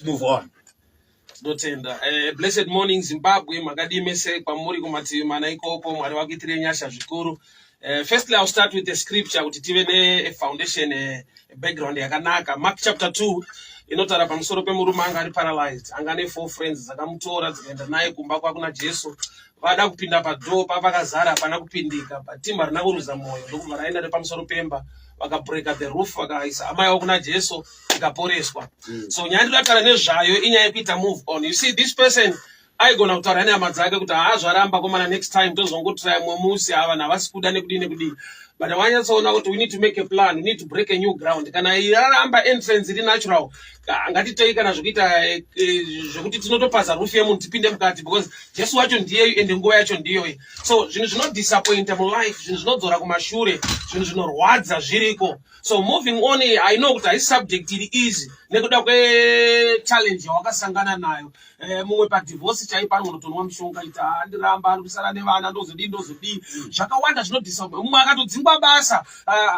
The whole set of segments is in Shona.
Move on. Tinotenda. Blessed morning, Zimbabwe. Makadii mese kwamuri kumativi mana ikoko? Mwari vakuitire nyasha zvikuru. Firstly, I'll start with the scripture kuti tive ne foundation, background yakanaka. Mark chapter 2 inotaura pamusoro pemurume anga ari paralyzed, anga ane four friends dzakamutora dzikaenda naye kumba kwakuna Jesu. Vada kupinda padoor, papakazara, hapana kupindika, but team harina kuruza mwoyo, ndokubva raenda nepamusoro pemba, vakabreka the roof, vakaisa amai avo kuna Jesu, ikaporeswa. So nyaya ndinoda kutaura nezvayo inyaya yekuita move on. You see, this person aigona kutaura nehama dzake kuti haa, zvaramba komana, next time tozongotiraya mumwe musi, ava vanhu havasi kuda, nekudii nekudii. But wanyatsoona kuti we need to make a plan, we need to break a new ground. Kana yaramba entrance iri natural, ngatitei kana zvekuita zvekuti tinotopaza roof yemunhu tipinde mukati, because Jesu wacho ndiyeyu ende nguva yacho ndiyoyi. So zvinhu zvinodisappointa mulife, zvinhu zvinodzora kumashure, zvinhu zvinorwadza zviriko. So moving on, I know kuti haisi subject iri easy nekuda kwechallenge yawakasangana nayo. Mumwe padivorce chaipo anonotonwa mushonga, ita andiramba, ari kusara nevana, ndozodii, ndozodii, zvakawanda zvinodisappoint. Mumwe akatodzingwa basa,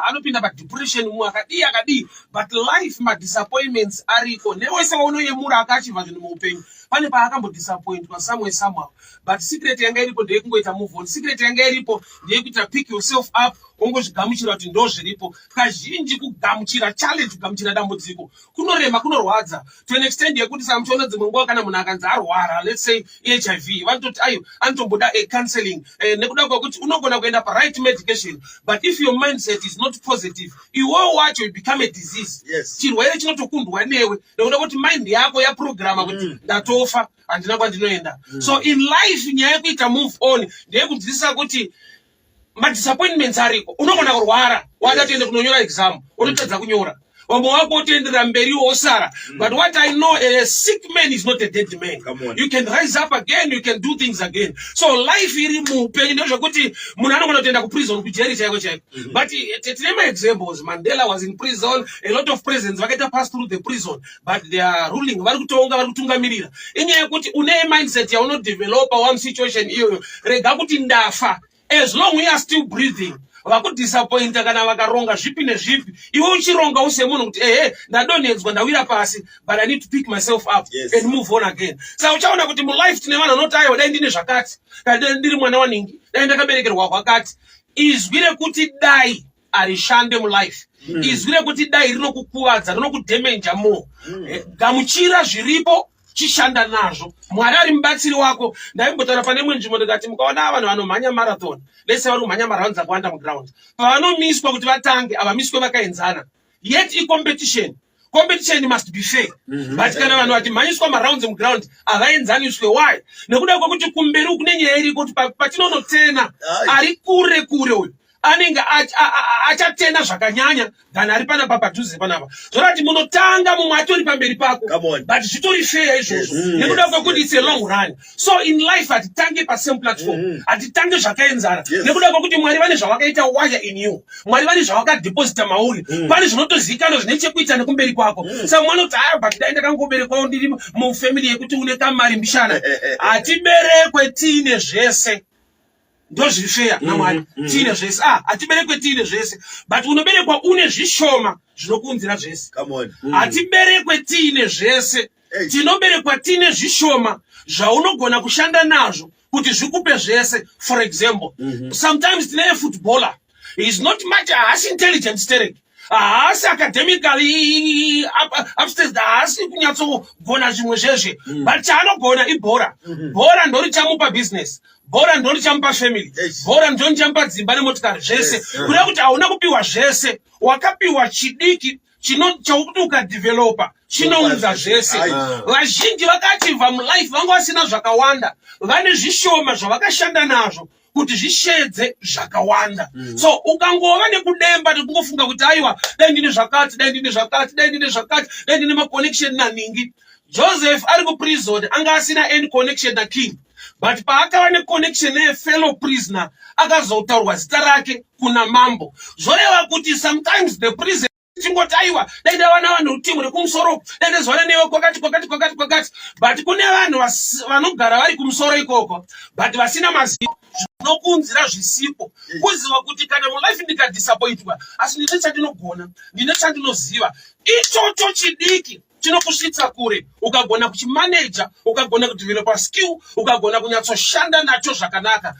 anopinda padepression, mumwe akadii akadii. But life, madisappointments ariko newese waunoyemura akaachivha zvinhu muupenyu, pane paakambodisappointwa somewhere, somehow. But secret yanga iripo ndeyekungoita move on. Secret yanga iripo ndeyekuita pick yourself up, wongozvigamuchira kuti ndo zviripo. Kazhinji kugamuchira challenge, kugamuchira dambudziko kunorema, kunorwadza to an extent yekuti saka muchiona dzimwe nguva kana munhu akanzi arwara, let's say HIV, vanototi ayo anotomboda a counseling, nekuda kwekuti unogona kuenda paright medication, but if your mindset is not positive, iwewo wacho you become a disease. Chirwere chinotokundwa newe nekuda kuti mind yako yaprograma kuti ndatofa, handina kwandinoenda. So in life, nyaya yekuita move on ndeyekudzidzisa kuti madisappointments ariko. Unogona kurwara, wada toende kunonyora exam, unotadza kunyora, vamwe wako wotoenderera mberi, wosara. But what I know, a sick man is not a dead man. Come on. You can rise up again, you can do things again. So life iri muupenyu ndezvekuti munhu anogona kutoenda kuprison, kujeri chaiko chaiko. But tine maexamples. Mandela was in prison. A lot of presidents vakaita pass through the prison, but they are ruling, vari kutonga, vari kutungamirira. Inyaya yekuti une mindset yaunodevelopa one situation iyoyo. Rega kuti ndafa. As long you are still breathing, vakudisappointa kana vakaronga zvipi nezvipi, iwe uchironga usemunhu kuti ehe, ndadonhedzwa, ndawira pasi, but I need to pick myself up and move on again. Saka uchaona kuti mulife tine vanhu vanoti aiwa, dai ndine zvakati, kana dai ndiri mwana waningi, dai ndakaberekerwa kwakati. Izwi rekuti dai harishande mulife. Izwi rekuti dai rinokukuvadza, rinokudhamenja more. Gamuchira zviripo, chishanda nazvo. Mwari ari mubatsiri wako. Ndaimbotaura pane imwe nzvimbo ndikati mukaona vanhu vanomhanya marathon lese, vari kumhanya marounds akawanda muground, pavanomiswa kuti vatange, havamiswe vakaenzana. Yet icompetition, competition must be fair. But kana vanhu vachimhanyiswa marounds muground, havaenzaniswe. Why? Nekuda kwekuti kumberi kune nyaya iriko kuti patinonotena, ari kure kure uyu anenge achatena zvakanyanya than ari panapa padhuze panapa. Zvorati munotanga, mumwe atori pamberi pako. Come on. But zvitori fair izvozvo nekuda kwekuti it's a long run. So in life hatitange pasame platform, hatitange zvakaenzana, nekuda kwekuti Mwari vane zvavakaita wire in you, Mwari vane zvavakadeposita mauri. Pane zvinotozivikanwa zvine chekuita nekumberi kwako. Saka mwana kuti aya, but dai ndakangoberekwawo ndiri mufamily yekuti une kamari mbishana. Hatiberekwe tiine zvese, ndozviri fair naMwari, tiine zvese. Ah, hatiberekwe tiine zvese, but unoberekwa une zvishoma zvinokuunzira zvese. Come on. Hatiberekwe tiine zvese. Hey. Tinoberekwa tiine zvishoma zvaunogona kushanda nazvo kuti zvikupe zvese. For example, sometimes tine footballer, he is not much, haasi intelligent sterek, haasi academically upstairs, haasi kunyatsogona zvimwe zvezve, but chaanogona ibhora. Bhora ndorichamupa business, bhora ndorichamupa family, bhora ndorichamupa dzimba nemotikari, zvese. Kuda kuti hauna kupiwa zvese, wakapiwa chidiki chaukuti ukadevelopa chinounza zvese. Vazhinji vakachibva mulife vanga vasina zvakawanda, vane zvishoma zvavakashanda nazvo kuti zvishedze zvakawanda. So ukangova nekudemba nekungofunga kuti aiwa, dai ndine zvakati, dai ndine zvakati, dai ndine zvakati, dai ndine maconnection naningi. Joseph ari kuprison anga asina any connection naking, but paakava neconnection nefellow prisoner, akazotaurwa zita rake kuna mambo. Zvoreva kuti sometimes the prison chingoti aiwa, dai ndawana vanhu timu rekumusoro, dai ndazowana newe kwakati kwakati kwakati kwakati. But kune vanhu vanogara vari kumusoro ikoko but vasina mazivo zvinokuunzira zvisipo. Kuziva kuti kana mulife ndikadisappointwa, asi ndine chandinogona, ndine chandinoziva, ichocho chidiki. Chinokusvitsa kure ukagona kuchimaneja, ukagona kudevelopa skill, ukagona kunyatsoshanda nacho zvakanaka.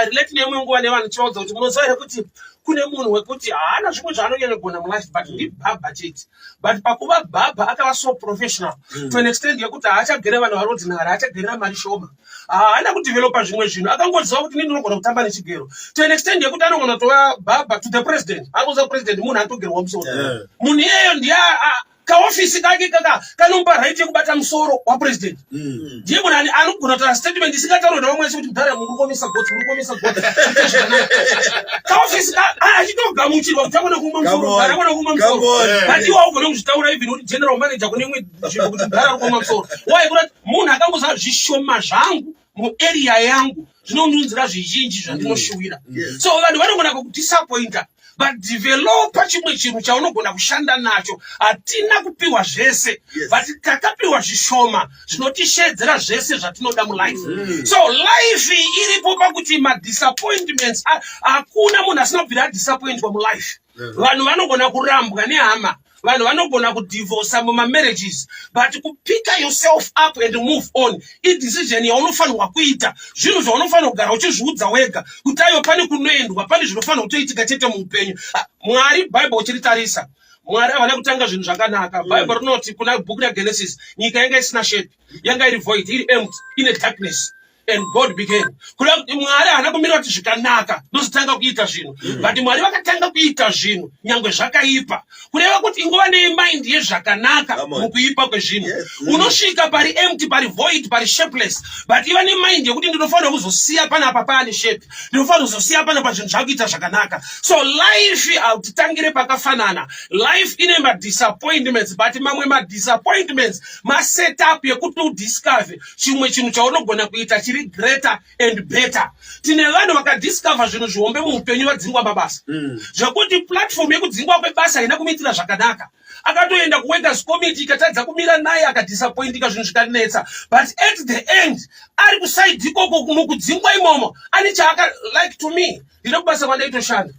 Relate neimwe nguva nevanhu chivaudza kuti munoziva here kuti kune munhu wekuti haana zvimwe zvaanonyanyogona mulife, but ndibhabha chete. But pakuva bhabha akava so professional to an extent yekuti haachagere vanhu vari ordinary, haachagerera mari shoma, haana kudevelopa zvimwe zvinhu. Akangoziva kuti ini ndinogona kutamba nechigero, to an extent yekuti anogona kutova bhabha to the president. Anoziva president munhu anotogerwa musoro. Munhu iyeyo ndiye kaofisi kake kaka kanomupa right yekubata musoro wapresident. Ndiye munhu anogona kutaura statement isingataurwe nevamwe vese kuti mudhara, muri kuomesa gotsi, muri kuomesa gotsi. Kaofisi achitogamuchirwa kuti agone kuuma musoro. Come on. Mudhara agone kuuma musoro. Come on. But iwe haugone kuzvitaura, even uri general manager kune imwe nzvimbo, kuti mudhara ari kuoma musoro. Why? Kurati munhu akangoziva zvishoma zvangu muarea yangu zvinondiunzira zvizhinji zvandinoshuvira. So vanhu vanogona kukudisappointa, but developa chimwe chinhu chaunogona kushanda nacho. Hatina kupiwa zvese, but takapiwa zvishoma zvinotishedzera zvese zvatinoda mulife. So life iripo pakuti madisappointments, hakuna munhu asina kubvira adisappointwa mulife. Vanhu vanogona kurambwa nehama, vanhu vanogona kudivhosa mumamarriages, but kupicka yourself up and move on idecision yaunofanirwa kuita. Zvinhu zvaunofanira kugara uchizviudza wega kuti aiwa, pane kunoendwa, pane zvinofanira kutoitika chete muupenyu. Ah, Mwari, Bhaibheri uchiritarisa, Mwari havana kutanga zvinhu zvakanaka. Bhaibheri rinoti kuna bhuku raGenesis, nyika yanga isina shape, yanga iri void, iri empty, ine darkness, and God began. Kuda kuti Mwari haana kumira kuti zvikanaka ndozotanga kuita zvinhu, but Mwari vakatanga kuita zvinhu nyangwe zvakaipa. Kureva kuti ingova nemind yezvakanaka Come on. mukuipa kwezvinhu. Unosvika pari empty, pari void, pari shapeless, but iva nemind yekuti ndinofanira kuzosiya panapa paane shape, ndinofanira kuzosiya panapa zvinhu zvakuita zvakanaka. So life hautitangire pakafanana. Life ine madisappointments, but mamwe madisappointments masetup yekuti udiscover chimwe chinhu chaunogona kuita chiri greater and better. Tine vanhu vakadiscover zvinhu zvihombe muupenyu vadzingwa mabasa, zvekuti platform yekudzingwa kwebasa haina kumuitira zvakanaka. Akatoenda kuworkers committee, ikatadza kumira naye, akadisappointika, zvinhu zvikanetsa. But at the end ari kuside ikoko mukudzingwa imomo ane chaaka. Like to me, ndine kubasa kwandaitoshanda.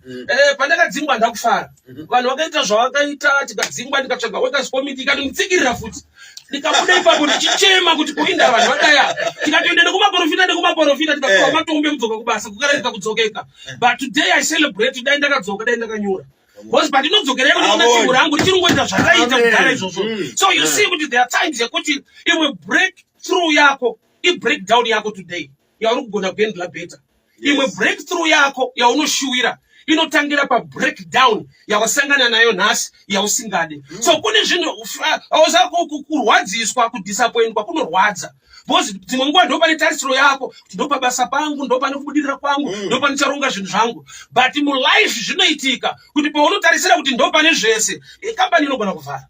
Pandakadzingwa ndakufara. Vanhu vakaita zvavakaita, tikadzingwa, ndikatsvaga workers committee, ikandimutsikirira futi. Ndikabuda ipapo ndichichema kuti kuinda vanhu vadaya. Tikatoenda nekumaprofita, nekumaprofita, tikapiwa matombo ekudzoka kubasa, kukareka kudzokeka. But today I celebrate. Dai ndakadzoka, dai ndakanyura, because pandinodzokereko ndinoona Amen. timu rangu richiri kungoita zvaraita Amen. kudhara izvozvo. So you see kuti there are times yekuti imwe breakthrough yako ibreakdown yako today yauri kugona kuhandla better. Imwe breakthrough yako yaunoshuwira inotangira pabreakdown yawasangana nayo nhasi yausingade. So kune zvinhu auza kurwadziswa, kudisappointwa kunorwadza, because dzimwe nguva ndo pane tarisiro yako kuti ndo pabasa pangu, ndo pane kubudirira kwangu, ndo panicharonga zvinhu zvangu. But mulife zvinoitika kuti paunotarisira kuti ndo pane zvese, kambani inogona kuvhara.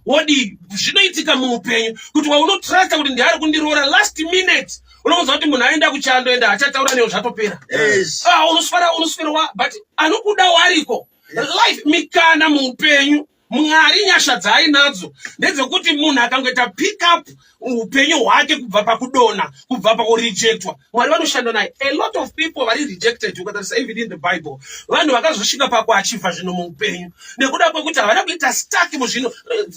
Wodi zvinoitika muupenyu kuti waunotrusta kuti ndiari kundiroora, last minute unokunzwa kuti munhu aenda kuchando, enda achataura newo, zvatopera. Ah, unoswera unoswerwa, but anokuda wariko. Life mikana muupenyu. Mwari nyasha dzaainadzo ndedzekuti munhu akangoita pick up upenyu hwake kubva pakudonha, kubva pakurejectwa, Mwari vanoshanda naye. A lot of people vari rejected, ukatarisa even in the Bible, vanhu vakazosvika pakuachivha zvinhu muupenyu nekuda kwekuti havana kuita stuck muzvinhu.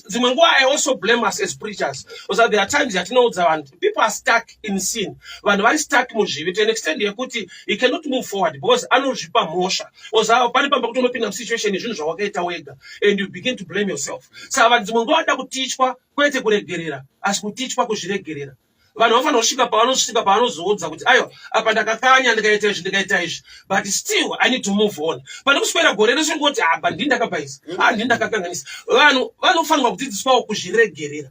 Dzimwe nguva I also blame us as preachers, because there are times yatinoudza vanhu, people are stuck in sin, vanhu vari stuck muzvivi to an extent yekuti he cannot move forward because anozvipa mhosva. Oza pane pamba kuti unopinda musituation yezvinhu zvawakaita wega and you begin to blame yourself. Saka vanhu dzimwe nguva vanoda kutichwa kwete kuregerera, asi kutichwa kuzviregerera. Vanhu vanofanira kusvika pavanosvika pavanozoudza kuti aiwa, apa ndakakanya, ndikaita izvi, ndikaita izvi, but still I need to move on. Pane kuswera gore rese ngoti apa ndini ndakabhaisa, a ndini ndakakanganisa. Vanhu vanofanirwa kudzidziswawo kuzviregerera.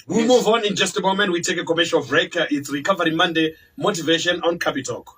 We'll move on in just a moment. We take a commercial break. It's Recovery Monday Motivation on Capitalk.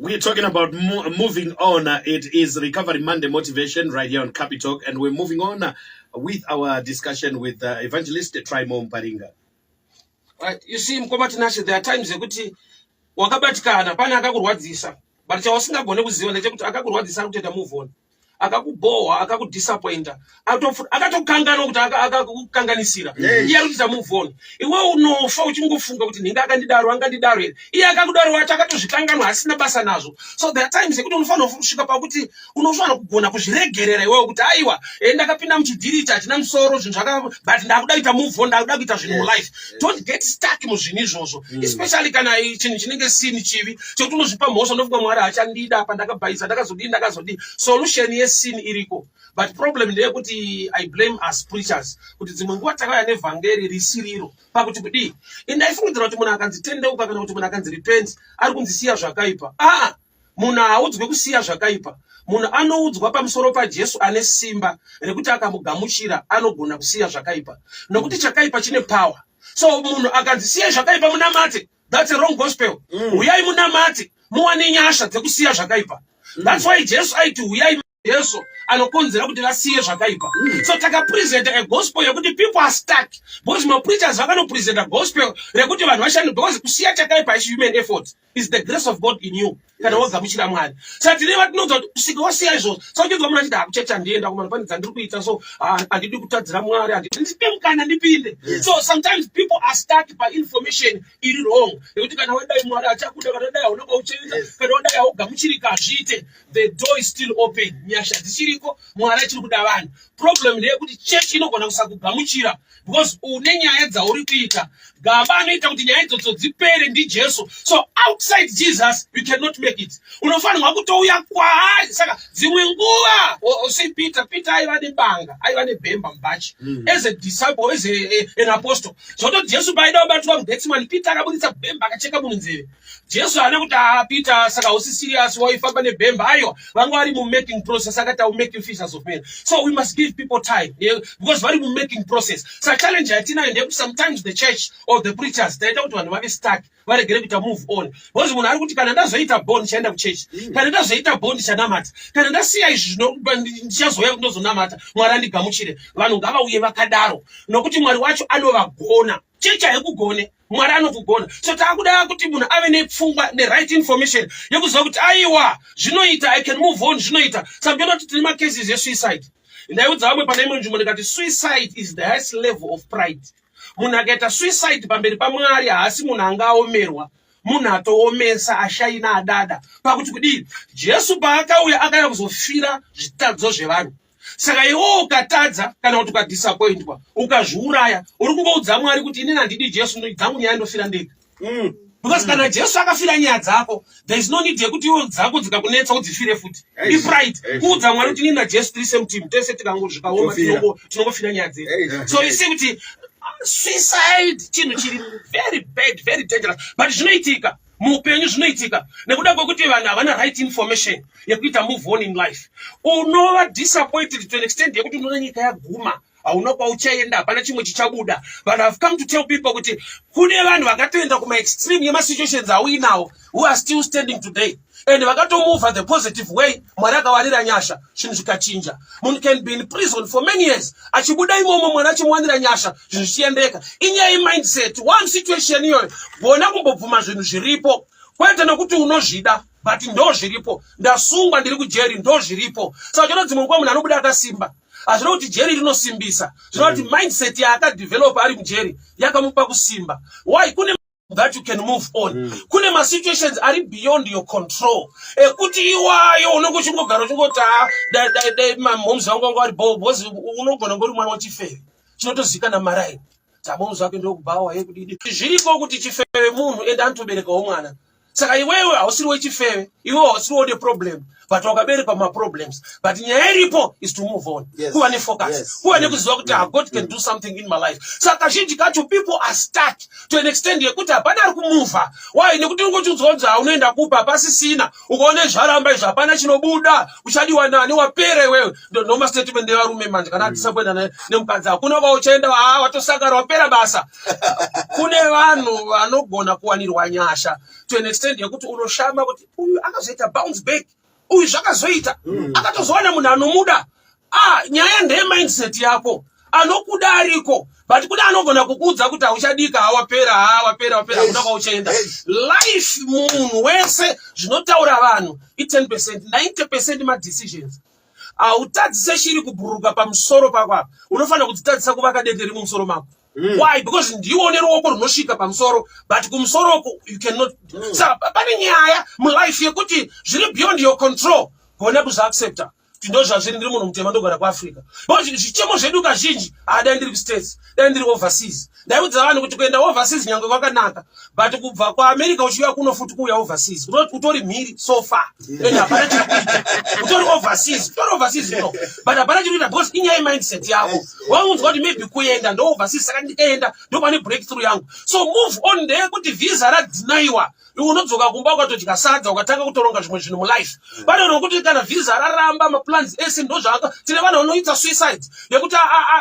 We're talking about moving on. It is Recovery Monday Motivation right here on Capitalk, and we're moving on with our discussion with Evangelist Trymore Muparinga. Right. You see, mukoma Tinashe, there are times yekuti wakabatikana, pane akakurwadzisa, but chausingagone kuziva ndechekuti akakurwadzisa ari kutoita move on. Akakubhohwa, akakudisappointa, akatokanganwa kuti akakukanganisira. Iye ari kuita move on. Iwe unofa uchingofunga kuti nhinga akandidaro, angandidaro here? Iye akakudaro wacho akatozvikanganwa, asina basa nazvo. So there are times yekuti unofanira kusvika pakuti unofanira kugona kuzviregerera iwewe kuti aiwa, ndakapinda muchidhiri ichi hachina musoro, zvinhu zvaka, but ndakuda kuita move on, ndakuda kuita zvinhu mulife. Don't get stuck muzvinhu izvozvo, especially kana chinhu chinenge sin, chivi chekuti unozvipa mhosva, unofunga Mwari hachandida, apa ndakabhaisa, ndakazodii, ndakazodii. Solution yesin iriko, but problem ndeyekuti I blame us preachers kuti dzimwe nguva takauya nevhangeri risiriro. Pakuti kudii? Indaifungidzira kuti munhu akanzi tendeuka kana kuti munhu akanzi repent, ari kunzi siya zvakaipa. Aa, munhu haaudzwe kusiya zvakaipa. Munhu anoudzwa pamusoro paJesu ane simba rekuti akamugamuchira anogona kusiya zvakaipa, nokuti chakaipa chine power. So munhu akanzi siyai zvakaipa munamate, that's a wrong gospel. Uyai munamate muwane nyasha dzekusiya zvakaipa. That's why Jesu aiti uyai. Jesu anokonzera kuti vasiye zvakaipa. So takapresenta a gospel yekuti people are stuck because mapreachers vakanopresenta gospel rekuti vanhu vashande, because kusiya chakaipa is human effort, is the grace of God in you kana wagamuchira Mwari. Saka tine vatinoudza kuti kusvika wasiya izvozvo. Saka uchinzwa munhu achiti, "Hakuchechi handienda kumana, pane dzandiri kuita, so handidi kutadzira Mwari, ndipe mukana ndipinde." So sometimes people are stuck painformation iri wrong yekuti kana wadai Mwari achakuda, kana wadai hauna kwauchaenda, kana wadai haugamuchirika. Hazviite. The door is still open, nyasha dzichiriko, Mwari achiri kuda vanhu. Problem ndeyekuti chechi inogona kusakugamuchira because une nyaya dzauri kuita. Gamba anoita kuti nyaya idzodzo dzipere ndiJesu. So outside Jesus you cannot make it. Unofanirwa kutouya kwaari. Saka dzimwe nguva see Peter. Peter aiva nebanga, aiva nebhemba mubachi as a disciple, as an apostle. Zvototi Jesu paaida kubatwa muGetsimani, Peter akabudisa bhemba, akacheka munhu nzeve. Jesu haana kuti, "Ah, Peter, saka hausi serious, waifamba nebhemba." Aiwa, vanga vari mumaking process. Akati, "I make you fishers of men." So we must give people time, yeah, because vari mumaking process. Saka challenge yatinayo ndeyekuti sometimes the church or the preachers taita kuti vanhu vave stuck, varegere kuita move on, because munhu ari kuti, "Kana ndazoita bond ndichaenda kuchechi, kana ndazoita bond ndichanamata, kana ndasiya izvi ndichazouya ndozonamata, Mwari andigamuchire." Vanhu ngavauye vakadaro, nokuti Mwari wacho anovagona. Chechi haikugone, Mwari anokugona. So taakuda kuti munhu ave nepfungwa neright information yekuziva kuti aiwa, zvinoita, I can move on, zvinoita. Saka muchiona kuti tine macases esuicide. Ndaiudza vamwe pane imwe nzvimbo ndikati suicide is the highest level of pride. Munhu akaita suicide pamberi paMwari haasi munhu angaomerwa, munhu atoomesa, ashaina, adada. Pakuti kudii? Jesu paakauya, akauya kuzofira zvitadzo zvevanhu. Saka iwewo ukatadza kana kuti ukadisappointwa, ukazviuraya, uri kungoudza Mwari kuti inini handidi Jesu, dzangu nyaya ndofira ndega. Because kana Jesu akafira nyaya dzako, there is no need yekuti iwe dzako dzikakunetsa udzifire futi. Ipride kuudza Mwari kuti inini naJesu tiri same team, tese tikangozvikaoma Tofira. tinongofira nyaya dzedu. So you see kuti suicide chinhu chiri very bad, very dangerous, but zvinoitika muupenyu. Zvinoitika nekuda kwekuti vanhu havana right information yekuita move on in life. Unova disappointed to an extent yekuti unoona nyika yaguma, hauna kwauchaenda, hapana chimwe chichabuda. But I've come to tell people kuti kune vanhu vakatoenda kumaextreme yemasituations auinawo who are still standing today and vakatomova the positive way. Mwari akawanira nyasha, zvinhu zvikachinja. Munhu can be in prison for many years, achibuda imomo Mwari achimuwanira nyasha, zvinhu zvichiendeka. Inyaya yemindset. One situation iyoyo, gona kumbobvuma zvinhu zviripo, kwete nokuti unozvida, but ndo zviripo. Ndasungwa, ndiri kujeri, ndo zviripo. Saka chona dzimwe nguva munhu anobuda akasimba. Hazvina kuti jeri rinosimbisa, zvinova kuti mindset yaakadhevhelopa ari mujeri yakamupa kusimba. Why? Kune that you can move on. Kune masituations ari beyond your control ekuti iwayo unenge uchingogara uchingoti, "Ah, dai mamoms vangu vanga vari bo," because unogona ngori mwana wechifeve chinotozikana maraini, dzamoms vake ndokubhawa yekudidi. Zviriko kuti chifeve munhu ende anotoberekawo mwana. Saka iwewe hausiri wechifeve, iwewe hausiriwo neproblem, But wakaberekwa maproblems, but nyaya iripo is to move on, kuva nefocus, kuva nekuziva kuti God can do something in my life. Saka kazhinji kacho people are stuck to an extent yekuti hapana ari kumuvha. Why? Nekuti ungochiudzwa kunzi haunoenda kupa, hapasisina. Ukaone zvaramba izvo, hapana chinobuda, uchadiwa nani? Wapera iwewe. Ndomastatement evarume manje kana adisappointa nemukadzi, hakuna kwauchaenda, ha, watosakara, wapera basa. Kune vanhu vanogona kuwanirwa nyasha to an extent yekuti unoshama kuti uyu akazoita bounce back, uyu zvakazoita, akatozowana munhu anomuda. Ah, nyaya ndeye mindset yako. Anokuda ariko, but kune anogona kukuudza kuti hauchadika, hawapera, ha, wapera, wapera, hakuna kwauchaenda. Life, munhu wese, zvinotaura vanhu i10%, 90% madecisions. Hautadzise shiri kubhururuka pamusoro pako apa, unofanira kudzitadzisa kuvaka dende mumusoro mako. Why? Because ndiwo une ruoko runosvika pamusoro, but kumusoroko you cannot. Saka pane nyaya mulife yekuti zviri beyond your control. Gona kuzviaccepta kuti ndo zvazviri. Ndiri munhu mutema, ndogara kuAfrica. Because zvichemo zvedu kazhinji, ah, dai ndiri kuStates, dai ndiri overseas. Ndaiudza vanhu kuti kuenda overseas nyange kwakanaka, but kubva kuAmerica uchiuya kuno futi kuuya overseas, utori mhiri so far and hapana chiri kuita. Utori overseas, utori overseas no, but hapana chiri kuita because inyaya yemindset yako. Waunzwa kuti maybe kuenda ndo overseas, saka ndikaenda ndo pane breakthrough yangu. So move on. Ndeyekuti visa radhinaiwa, unodzoka kumba, ukatodya sadza, ukatanga kutoronga zvimwe zvinhu mulife. Pane nokuti kana visa raramba, maplans ese ndozvaaka. Tine vanhu vanoita suicide yekuti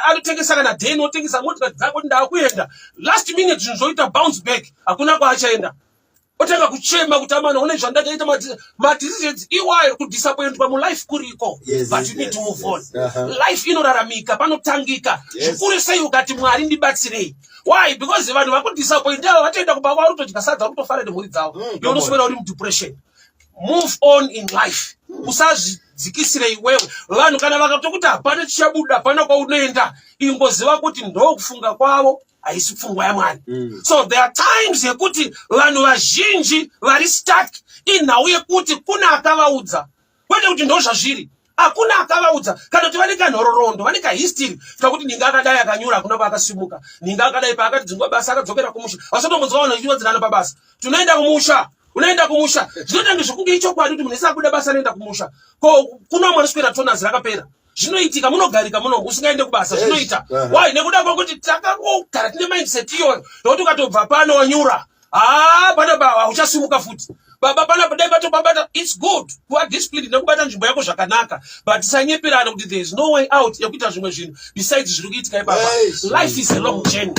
anotengesa kana dheni, otengesa motikari dzako kuti ndaakuenda. Last minute zvinhu zvoita bounce back, hakuna kwaachaenda, otanga kuchema kuti amana, une zvandakaita. Madecisions iwayo, kudisappointwa mulife kuriko, but you need to move on. Life inoraramika, panotangika. Zvikuru sei ukati, "Mwari, ndibatsirei." Why? Because vanhu vakudisappoint ava vatoenda kumba kwavo, kutodya sadza, vari kutofara nemhuri dzavo. Iwe unoswera uri mudepression. Move on in life, usazvidzikisire iwewe. Vanhu kana vakatokuti hapana chichabuda, hapana kwaunoenda, ingoziva kuti ndokufunga kwavo, haisi pfungwa yaMwari. So there are times yekuti vanhu vazhinji vari stuck inhau yekuti kune akavaudza, kwete kuti ndo zvazviri. Hakuna akavaudza, kana kuti vane kanhororondo, vane kahistory kakuti ninga akadai akanyura, hakuna kwaakasimuka, ninga akadai paakati dzingwa basa akadzokera kumusha. Vasatombonzwa vanhu vachiwadzirana pabasa, "Tunoenda kumusha, unoenda kumusha." Zvinotange zvokunge ichokwadi kuti munhu ese abuda basa anoenda kumusha. Ko kuno mwanoswera tonazi rakapera, zvinoitika, munogarika muno usingaende kubasa. Zvinoita. Why? Nekuda kwekuti takangogara tine mindset iyoyo nokuti ukatobva pano wanyura, haa, pana hauchasimuka futi. Baba, pana dai batobabata. It's good kuva disciplined nekubata nzvimbo yako zvakanaka, but tisanyeperana kuti there is no way out yekuita zvimwe zvinhu besides zviri kuitika ipapa. Life is a long journey.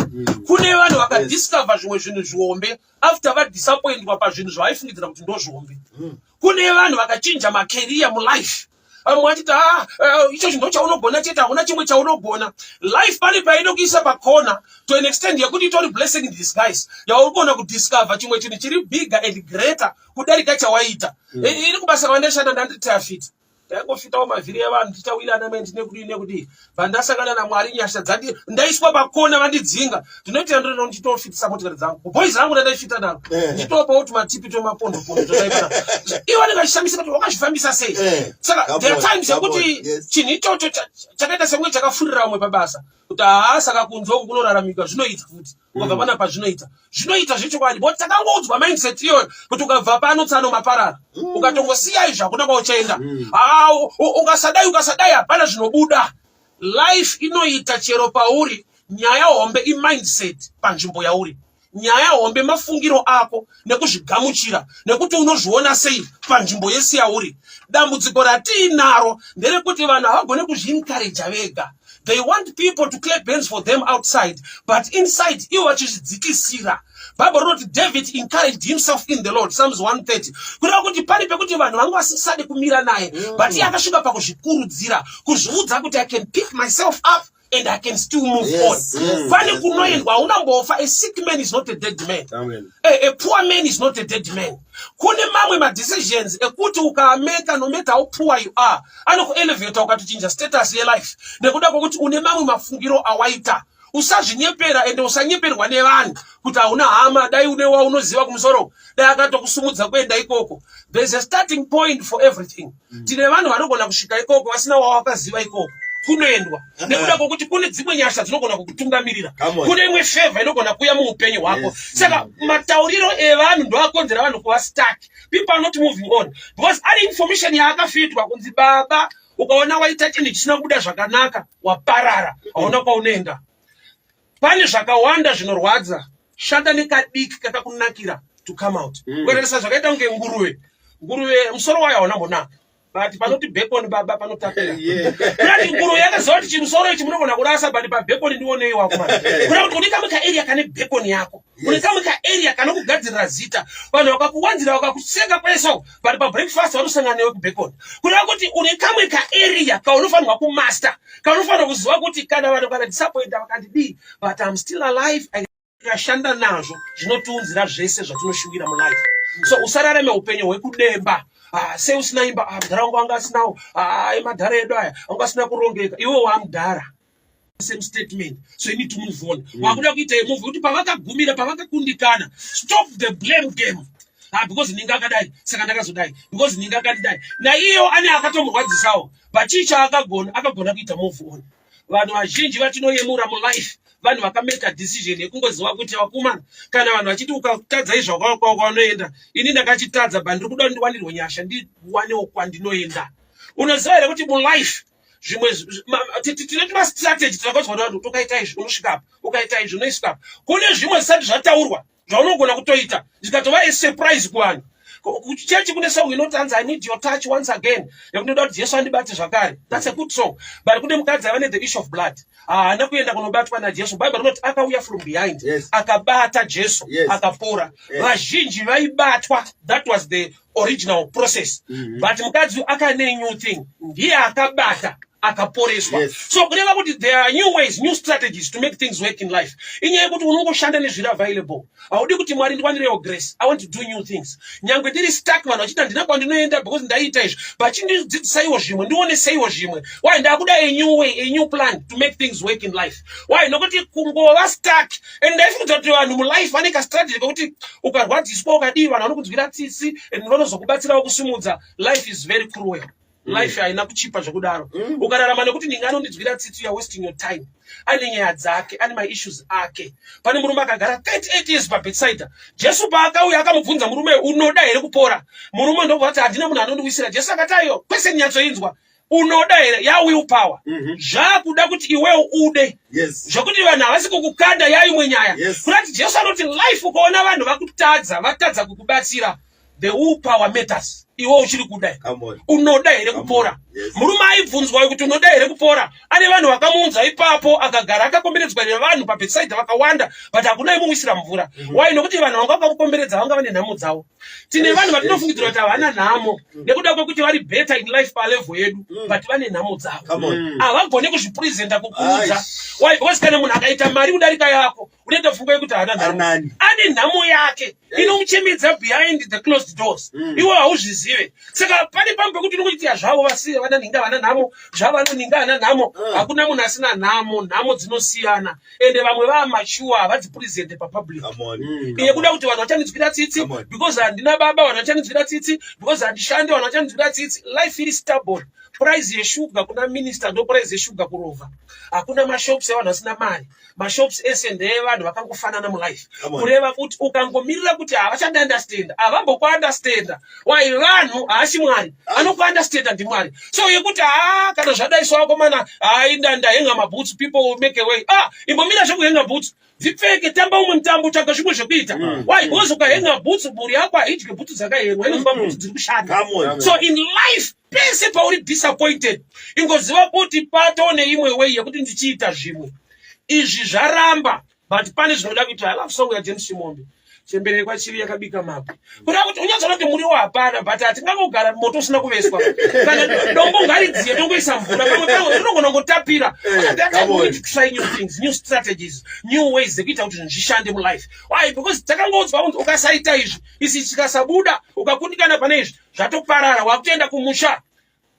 Kune vanhu vakadiscover zvimwe zvinhu zvihombe after vadisappointwa pazvinhu zvavaifungidzira kuti ndo zvihombe. Kune vanhu vakachinja macareer mulife, vamwe vachiti, "Ah, icho chinhu chaunogona chete, hakuna chimwe chaunogona." Life pane painokuisa pakona to an extent yekuti itori blessing in disguise yauri kuona kudiscover chimwe chinhu chiri bigger and greater kudarika chawaita. Iri kubasa kwandashanda, ndanditafita, ndaingofitawo mavhiri evanhu, tichawirana mendi nekudii nekudii. Pandasangana naMwari, nyasha dzandi, ndaiswa pakona, vandidzinga, ndinoitira ndinoda ndichitofitisa motikari dzangu, boys rangu randaifita naro, ndichitopawo tumatipi tomapondopondo totaipana. Ivo vanenge vachishamisika kuti wakazvifambisa sei. Saka there are times yekuti chinhu ichocho chakaita sekunge chakafurira vamwe pabasa kuti haa, saka kunze uku kunoraramika. Zvinoita futi ukabva panapa, zvinoita, zvinoita zvechokwadi, but takangoudzwa mindset iyoyo kuti ukabva pano, tsano, maparara, ukatongosiya izvi hakuna kwauchaenda. Haa, ukasadai, ukasadai, hapana zvinobuda. Life inoita chero pauri. Nyaya hombe imindset panzvimbo yauri. Nyaya hombe mafungiro ako nekuzvigamuchira nekuti unozviona sei panzvimbo yese yauri. Dambudziko ratiinaro nderekuti vanhu havagone kuzviencouraja vega. They want people to clap hands for them outside, but inside ivo vachizvidzikisira. Bhaibheri rinoti David encouraged himself in the Lord, Psalms 130, kureva kuti pane pekuti vanhu vanga vasisade kumira naye, but iye akasvika pakuzvikurudzira, kuzviudza kuti, "I can pick myself up and I can still move on." Pane kunoendwa, haunambofa. A sick man is not a dead man. Amen. A poor man is not a dead man. Kune mamwe madecisions ekuti ukaameka, no matter how poor you are, anokuelevata ukatochinja status yelife nekuda kwekuti une mamwe mafungiro awaita. Usazvinyepera ende usanyeperwa nevanhu kuti hauna hama. Dai une waunoziva kumusoro, dai akatokusumudza kuenda ikoko. There is a starting point for everything. Tine vanhu vanogona kusvika ikoko vasina wawakaziva ikoko. Kunoendwa nekuda kwokuti kune dzimwe nyasha dzinogona kukutungamirira. Come on. Kune imwe favor inogona kuuya muupenyu hwako. Saka matauriro evanhu ndoakonzera vanhu kuva stuck. People are not moving on because ari information yaakafitwa kunzi, "Baba, ukaona waita chinhu chisina kubuda zvakanaka, waparara, hauna kwaunoenda." Pane zvakawanda zvinorwadza. Shanda nekadiki kakakunakira to come out. Kuenderesa zvakaita kunge nguruve. Nguruve musoro wayo hauna mbonaka, but panoti bacon, baba, panotapira. Kurati nguruve yakaziva kuti chimusoro ichi munogona kurasa, but pabacon ndionei wako mani. Kuda kuti une kamwe kaarea kane bacon yako, une kamwe kaarea kanokugadzirira zita. Vanhu vakakuwanzira, vakakuseka kwese uko, but pabreakfast vanosangana newe kubacon. Kureva kuti une kamwe kaarea kaunofanirwa kumaster, kaunofanirwa kuziva kuti kana vanhu kana disappointa, vakandidii, but I'm still alive. Tikashanda nazvo, zvinotiunzira zvese zvatinoshuvira mulife. So usararame upenyu hwekudemba. Ah, sei usina imba? Ah, mudhara wangu anga asinawo. Ah, emadhara edu aya anga asina kurongeka. Iwe wamudhara, same statement. So you need to move on. Wakuda kuita move kuti pavakagumira, pavakakundikana. Stop the blame game. Ah, because ninga akadai, saka ndakazodai, because ninga akandidai. Naiyewo ane akatomurwadzisawo, but chii chaakagona? Akagona kuita move on. Vanhu vazhinji vatinoyemura mulife, vanhu vakameka decision yekungoziva kuti, vakomana, kana vanhu vachiti ukatadza izvo kwaunoenda, ini ndakachitadza, but ndiri kuda ndiwanirwe nyasha, ndiwanewo kwandinoenda. Unoziva here kuti mulife zvimwe tine tumastrategy takaudzwa navanhu kuti ukaita izvi unosvika apa, ukaita izvi unoisvika apa? Kune zvimwe zvisati zvataurwa zvaunogona kutoita, zvikatova asurprise kuvanhu. Kuchechi kune song inoti hanzi, "I need your touch once again," yekuti ndoda kuti Jesu andibate zvakare. That's a good song, but kune mukadzi ava nethe issue of blood, haana kuenda kunobatwa naJesu. Bhaibheri rinoti akauya from behind, akabata Jesu, akapora. Vazhinji vaibatwa, that was the original process, but mukadzi akane new thing, ndiye akabata, akaporeswa. So kureva kuti there are new ways, new strategies to make things work in life. Inyaya yekuti unongoshanda nezviri available. Haudi kuti, "Mwari, ndiwanirewo grace, I want to do new things. Nyangwe ndiri stuck, vanhu vachiti handina kwandinoenda because ndaita izvi, but chindidzidzisaiwo zvimwe, ndioneseiwo zvimwe." Why? Ndakuda a new way, a new plan to make things work in life. Why? Nokuti kungova stuck, and ndaifunga kuti vanhu mulife vane kastrategy kekuti ukarwadziswa, ukadii, vanhu vanokunzwira tsitsi and vanozokubatsirawo kusimudza. Life is very cruel. Life haina kuchipa zvekudaro. Ukararama nekuti ndinge anondidzwira tsitsi, you are wasting your time. Ane nyaya dzake, ane maissues ake. Pane murume akagara 38 years paBethsaida. Jesu paakauya, akamubvunza murume, "Unoda here kupora?" Murume ndobva ati, "Handina munhu anondiwisira." Jesu akati, "Aiyo, kwese nyatsoinzwa, unoda here?" Yawill power. Zvakuda kuti iwewo ude, zvokuti vanhu havasi kukukanda yaimwe nyaya. Kurati Jesu anoti life, ukaona vanhu vakutadza, vatadza kukubatsira, the will power matters. Iwe uchiri kuda? Come on. Unoda here kupora? Yes. Murume aibvunzwa kuti unoda here kupora, ane vanhu vakamuunza ipapo, akagara akakomberedzwa nevanhu paBethsaida vakawanda, but hakuna imuwisira mvura. Why? Nokuti vanhu vanga vakamukomberedza vanga vane nhamo dzavo. Tine vanhu vatinofungidzira kuti havana nhamo nekuda kwekuti vari better in life palevel yedu, but vane nhamo dzavo. Come on. Havagoni kuzvipresenta, kukuudza. Aish. Why? Because kana munhu akaita mari kudarika yako, unoita pfungwa yekuti haana nhamo. Anani. Ane nhamo yake inomuchemedza behind the closed doors. Iwe hauzvizive. Saka pane pamwe pekuti unongoitia zvavo vasiye vananinga vana nhamo zvavo, vanoninga hana nhamo. Hakuna munhu asina nhamo. Nhamo dzinosiyana, ende vamwe vamachuwa havadzipresente papublic. Come on. Iye kuda kuti vanhu vachandinzwira tsitsi Come on. because handina baba, vanhu vachandinzwira tsitsi because handishandi, vanhu vachandinzwira tsitsi. Life iri stubborn. Price yeshuga kuna minister ndo price yeshuga kurovha. Hakuna mashops evanhu vasina mari. Mashops ese ndeevanhu vakangofanana mulife. Come on. Kureva kuti ukangomirira kuti havachandiunderstanda, havambokuunderstanda. Why? Vanhu haasi Mwari. Anokuunderstanda ndiMwari. So yekuti haa, kana zvadai so, akomana, hai, ndahenga mabhutsu, people will make a way. Ah, imbomira zvekuhenga bhutsu, dzipfeke, tamba umwe mutambo, tsvaga zvimwe zvekuita. Why? Because ukahenga bhutsu, mhuri yako haidye bhutsu dzakahengwa, inozwa bhutsu dziri kushanda. Come on. So in life, pese pauri disappointed, ingoziva kuti pato neimwe way yekuti ndichiita zvimwe. Izvi zvaramba, but pane zvinoda kuita. I love song yaJames Chimombe, "Chembere kwaChivi yakabika mabwe." Kuda kuti unyatsoona kuti muriwo hapana, but hatingangogara moto usina kuveswa. Kana dombo ngaridziye, tongoisa mvura. Pamwe pamwe rinogona kungotapira. That time Come we on. need to try new things, new strategies, new ways dzekuita kuti zvinhu zvishande mulife. Why? Because takangoudzwa kunzi ukasaita izvi, isi chikasabuda, ukakundikana pane izvi, zvatoparara, wakutoenda kumusha.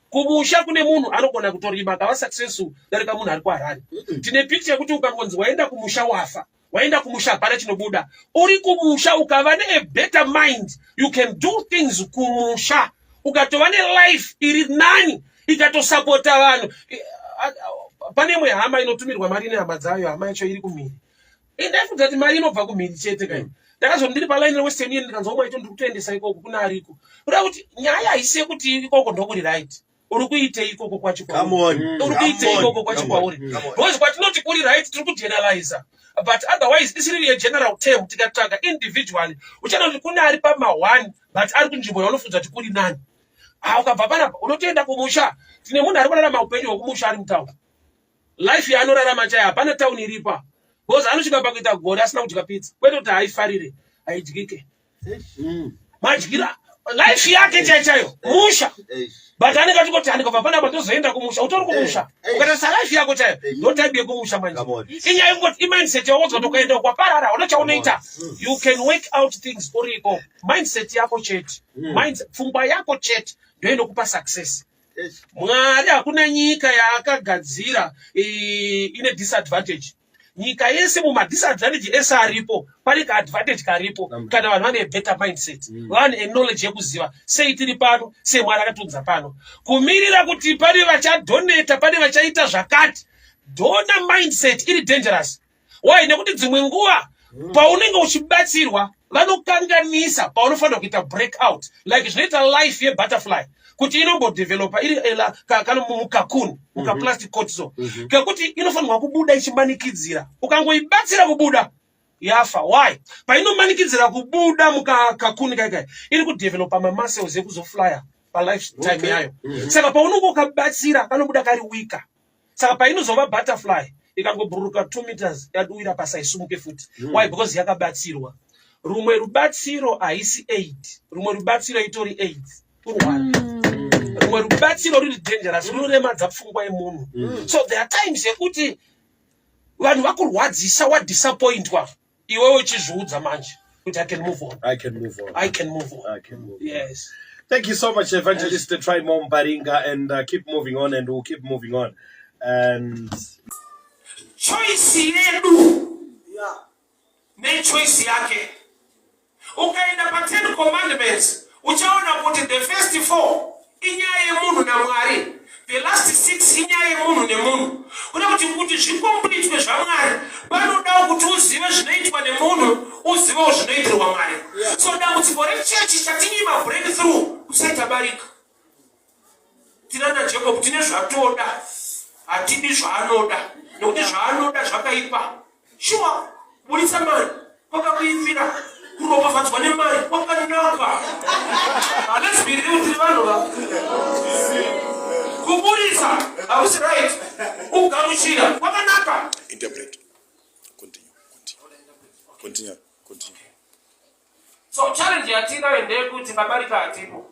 Kumusha kune munhu anogona kutorima akava successful darika munhu ari kuHarare. Tine picture yekuti ukangonzi waenda kumusha, wafa. Waenda kumusha, hapana chinobuda. Uri kumusha, ukava nea better mind, you can do things kumusha, ukatova nelife iri nani, ikatosapota vanhu. Pane imwe hama inotumirwa mari nehama dzayo, hama yacho iri kumhiri. Ndaifunga kuti mari inobva kumhiri chete kai. Ndakazoti ndiri palaini reWestern Union, ndikanzwa umwe aito, ndiri kutoendesa ikoko kuna ariko. Kuda kuti nyaya haisi yekuti ikoko ndokuri right. Uri kuitei ikoko kwacho kwauri? Uri kuitei ikoko kwacho kwauri? Because kwatinoti kuri right, tiri kugeneraliza, but otherwise isiri yegeneral term. Tikatsvaga individually, uchaona kuti kune ari pama1, but ari kunzvimbo yaunofunza kuti kuri nani. Ha, ukabva panapa unotoenda kumusha. Tine munhu ari kurarama upenyu hwekumusha ari mutauni. Life yaanorarama chaiyo, hapana tauni iripa, because anosvika pakuita gore asina kudya pizza. Kwete kuti haifarire, haidyike. Madyira life yake chaiyo chaiyo musha, but anenge achingoti, handikabva panapa ndozoenda kumusha. Utori kumusha. Ukatarisa life yako chaiyo, ndo type yekumusha manje. Inyaya yekungoti imindset yawodzwa kuti ukaenda kwaparara una chaunoita. You can work out things uriko. Mindset yako chete, pfungwa yako chete ndo inokupa success. Mwari hakuna nyika yaakagadzira ine disadvantage. Nyika yese, mumadisadvantage ese aripo, pane kaadvantage karipo kana vanhu vane better mindset, vane knowledge yekuziva sei tiri pano, sei Mwari akatiunza pano. Kumirira kuti pane vachadonata, pane vachaita zvakati, donor mindset iri dangerous. Why? Nekuti dzimwe nguva paunenge uchibatsirwa, vanokanganisa paunofanira kuita break out, like zvinoita life yebutterfly kuti inombodevelopa iri kana mucocoon, mukaplastic coat, so kekuti inofanirwa kubuda ichimanikidzira. Ukangoibatsira kubuda, yafa. Why? Painomanikidzira kubuda mukacocoon kaikai, iri kudevelopa mamuscles ekuzoflya palifetime yayo. Saka paunonge ukabatsira, kanobuda kari weaker. Saka painozova butterfly, ikangobhururuka 2 meters, yaduwira pasi, haisumuke futi. Why? Because yakabatsirwa. Rumwe rubatsiro haisi aid, rumwe rubatsiro itori AIDS, kurwara. Rumwe rubatsiro ruri dangerous, runoremadza pfungwa yemunhu. So there are times yekuti vanhu vakurwadzisa, wadisappointwa, iwewe uchizviudza manje kuti, "I can move on." I can move on. I can move on. I can move on. Yes. Thank you so much, Evangelist Trymore Mparinga, and keep moving on, and we'll keep moving on. And Choice yedu nechoice yake. Ukaenda pa10 Commandments, uchaona kuti the first four inyaya yemunhu naMwari, the last six inyaya yemunhu nemunhu. Kuda kuti zvicompletwe zvaMwari, panodawo kuti uzive zvinoitwa nemunhu, uzivewo zvinoitirwa Mwari. So dambudziko rechechi chatinyima breakthrough kusaita barika. Tinana Jacob, tine zvatoda, hatidi zvaanoda, nekuti zvaanoda zvakaipa. Shuwa, buritsa mari kwakakuipira, kuropafadzwa nemari kwakanaka. Hanezviri kuti tiri vanhu va kuburitsa hausi right, kugamuchira kwakanaka. Interpret. Continue. Continue. Continue. Continue. So challenge yatinayo ndeyekuti pabarika hatipo.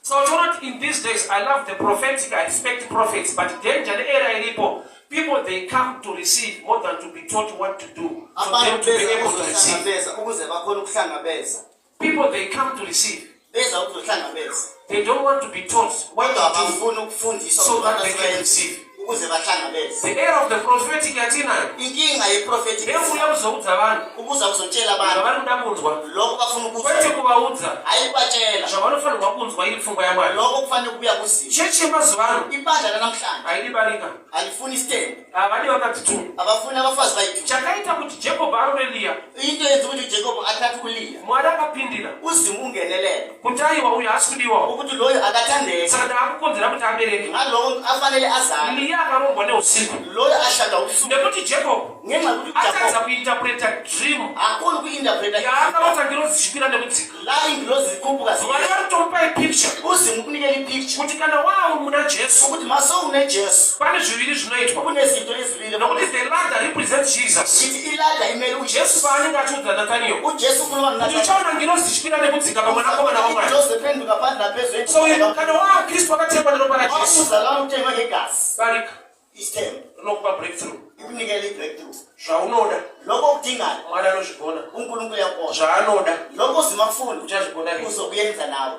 So uchiona kuti in these days, I love the prophetic, I respect prophets, but danger neera iripo, people, they come to receive more than to be taught what to do for them Abantu to be beza able to receive. ukuzohlangabeza ukuze bakhone ukuhlangabeza. People, they come to receive. Beza ukuzohlangabeza. They don't want to be taught what Kodwa to do abafuni ukufundiswa so that they can ukuthi receive. Ukuze bahlangabeze. The era of the prophetic yatinayo Inkinga yeprofethi ndeyekuuya kuzoudza vanhu ukuza kuzotshela abantu zvavari kuda kunzwa, lokho bafuna ukuzwa, kwete kuvaudza hayi kubatshela zvavanofanirwa kunzwa iri pfungwa yaMwari. Lokho kufanele kubuya kuzimo. Chechi yemazuva ano Ibandla lanamhlanje haidi barika. Alifuni isithembu. Havadi vakadzi two. Abafuni abafazi bayi-two. Chakaita kuti Jacob arore Liya, Into yenza ukuthi uJacob athathe uLiya, Mwari akapindira uZimu ungenelele kuti aiwa, uyu haasi kudiwawo, ukuthi loyo akathandeki, saka ndaakukonzera kuti abereke. Ngaloko afanele azale. Liya akaroorwa neusiku Loyo ashada ubusuku nekuti Jacob ngenxa yokuthi atadza uJacob kuinterpreta dream akhoni uku-interpreta yaakarota ngirozi dzichikwira nekudzika. La ingilozi zikhuphuka. Mwari vari kutomupa ipicture uZimu ukunikela ipicture kuti kana wava muna Jesu, ukuthi masowuneJesu, pane zviviri zvinoitwa, kunezinto ezibili, nokuti the ladder represents Jesus. Ithi iladder imele Jesu uJesu. Paanenge achiudza Nathaniel UJesu ukhuluma kuti noNathaniel uchaona ngirozi dzichikwira nekudzika pamwanakomana waMwari. Ingilozi ephenduka phansi naphezulu. So kana wava Kristu, wakatengwa neropa raJesu, Umzalwane uthengwe ngegazi, barika isithembu rinokupa breakthrough. Ikunikela i-breakthrough. Zvaunoda, Lokho okudingayo, Mwari anozvigona. uNkulunkulu uyakubona. Zvaanoda, Lokho uZimu akufuna, uchazvigona rini. Uzokuyenza nawe.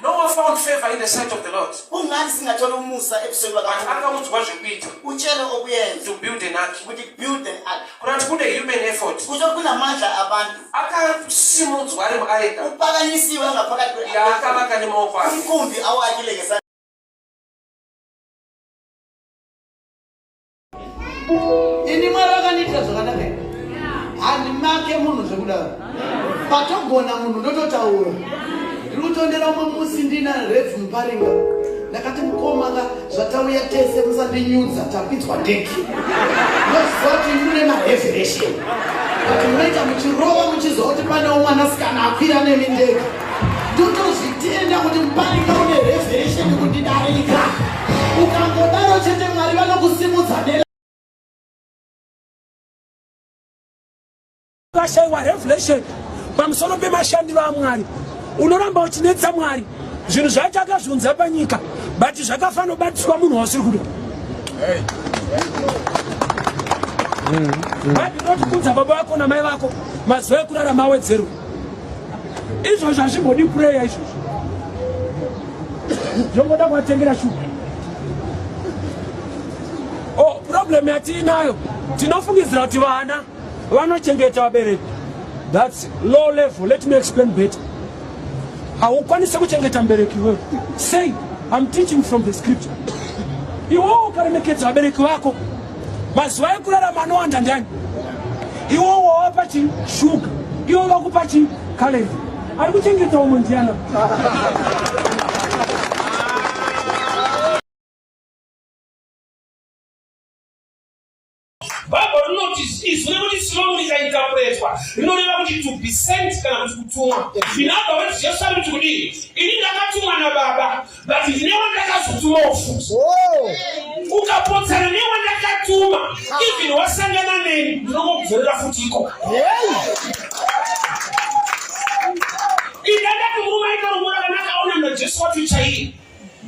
Noah found favor in the sight of the Lord, Kungani singathola umusa ebusweni but bakaNkulunkulu? Akaudzwa zvekuita Utshele okuyenza to build an ark. Ukuthi build an ark. Kurati kune human effort. Kusho kunamandla abantu. Akasimudzwa ari muareka Uphakanyisiwe ngaphakathi yaakavaka nemaoko ake. Umkhumbi awakile ngesandla. Ini Mwari vakandiitira zvakanaka ini. Handimake munhu zvekudaro. Patogona munhu ndototaura. Ndiri kutondera umwe musi ndina Rev Muparinga. Ndakati mukoma ka zvatauya tese musandinyudza takwidzwa ndege. Ndoziva kuti mune marevelation. But munoita muchirova muchiziva kuti pane mwanasikana akwira nemi ndege. Ndotozvitenda kuti Muparinga une revelation kundidarika. Ukangodaro chete Mwari vanokusimudza ne Ukashaiwa revelation pamusoro pemashandiro aMwari unoramba uchinetsa Mwari. Zvinhu zvacho akazviunza panyika but zvakafanobatiswa munhu wausiri kuda. Bhaibheri rinoti kudza baba vako namai vako mazuva ekurarama awedzerwe. Izvozvo hazvimbodi prayer izvozvo. Zvongoda kuvatengera shuga. Oh, problem yatiinayo tinofungidzira kuti vana vanochengeta vabereki. That's low level. Let me explain better. Haukwanisi kuchengeta mubereki iwewe. Say, I'm teaching from the scripture. Iwewe ukaremekedza vabereki vako, mazuva ekurarama anowanda ndani? Iwewe wawapa chi shuga, iwe vakupa chi calorie. Ari kuchengeta umwe ndiana? Bible rinoti izwi rekuti Silomu rikainterpretwa rinoreva kuti to be sent kana kuti kutumwa. In other words, Jesu ari kuti kudii? Ini ndakatumwa nababa, but ndine wandakazotumawo futi. Ukapotsana newandakatuma, even wasangana neni, ndinongokudzorera futi ikoko. Indandati murume aita rombo rakanaka aona naJesu wacho chaiye.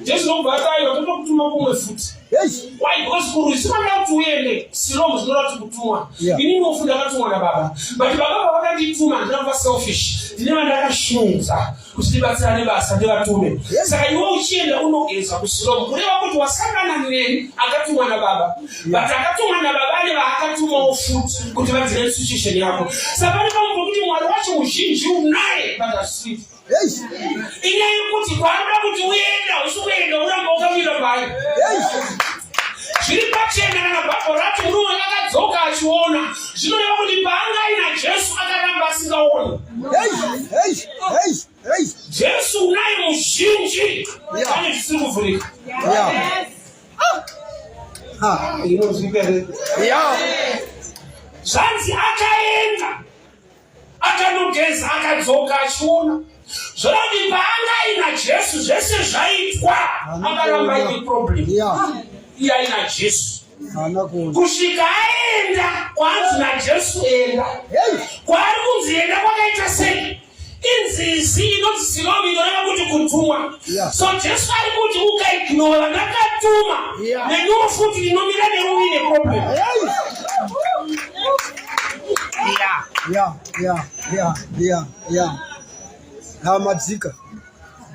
Jesu ndokubva ati aiwa totokutuma kumwe futi. Why? Because kurwizi kwanda kuti uende Silomu zvinoreva kuti kutumwa. Ini mufu ndakatumwa nababa. But baba pavakandituma handina kuva selfish. Ndine vandakashunza kuti tibatsirane basa ndivatume. Saka iwe uchienda unogeza kuSilomu kureva kuti wasangana neni akatumwa nababa. But akatumwa nababa ane vaakatumawo futi kuti vadzire situation yako. Saka pane pamwe pokuti Mwari wacho muzhinji unaye but asiri. Inyaya yekuti kwaanoda kuti uende hausi kuenda uramba ukamira paari. Zviri pachena kana Bhaibheri rati murume akadzoka achiona, zvinoreva kuti paanga aina Jesu akaramba asingaoni. Jesu unaye muzhinji pane zvisiri kuvhurika. Zvanzi akaenda akanogeza akadzoka achiona zvoreva kuti paanga aina jesu zvese zvaitwa akaramba aine problem iye aina jesu kusvika aenda kwaanzi najesu enda kwaari kunzi enda kwakaita sei inzizi inonzi silomi inoreva kuti kutumwa so jesu ari kuti ukaignora ndakatuma neniwo futi ndinomira newe uine problem ya ya ya ya ya hamadzika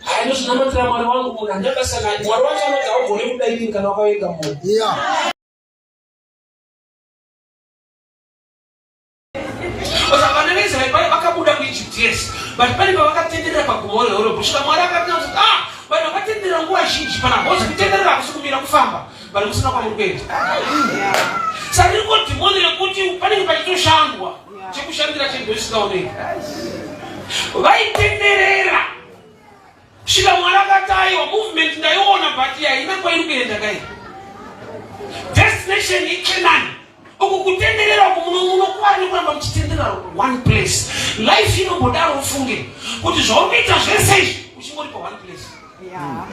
Hayi ndozvinamatira Mwari wangu munhu handina basa naye. Mwari wacho anoti haugone kuda inini kana wakavenga munhu. ya Vana veIsraeri paya vakabuda kuEgypt yes, but pane pavakatenderera pagomo reHoreb kusvika Mwari akati kuti ah, vanhu vakatenderera nguva zhinji pana hozi kutenderera hakusi kumira kufamba vanhu kusina kwamuri kuenda. Saka ririko dhimoni rekuti panenge pachitoshandwa chekushandira chinhu chisingaoneki. Vaitenderera Svika Mwari akati aiwa movement ndaiona but haina kwairi kuenda kai. Destination iCanaan. Uku kutenderera uku munokuvara nekuramba muchitenderera one place. Life inombodaro ufunge kuti zvauri kuita zvese izvi uchingori pa one place. Yeah.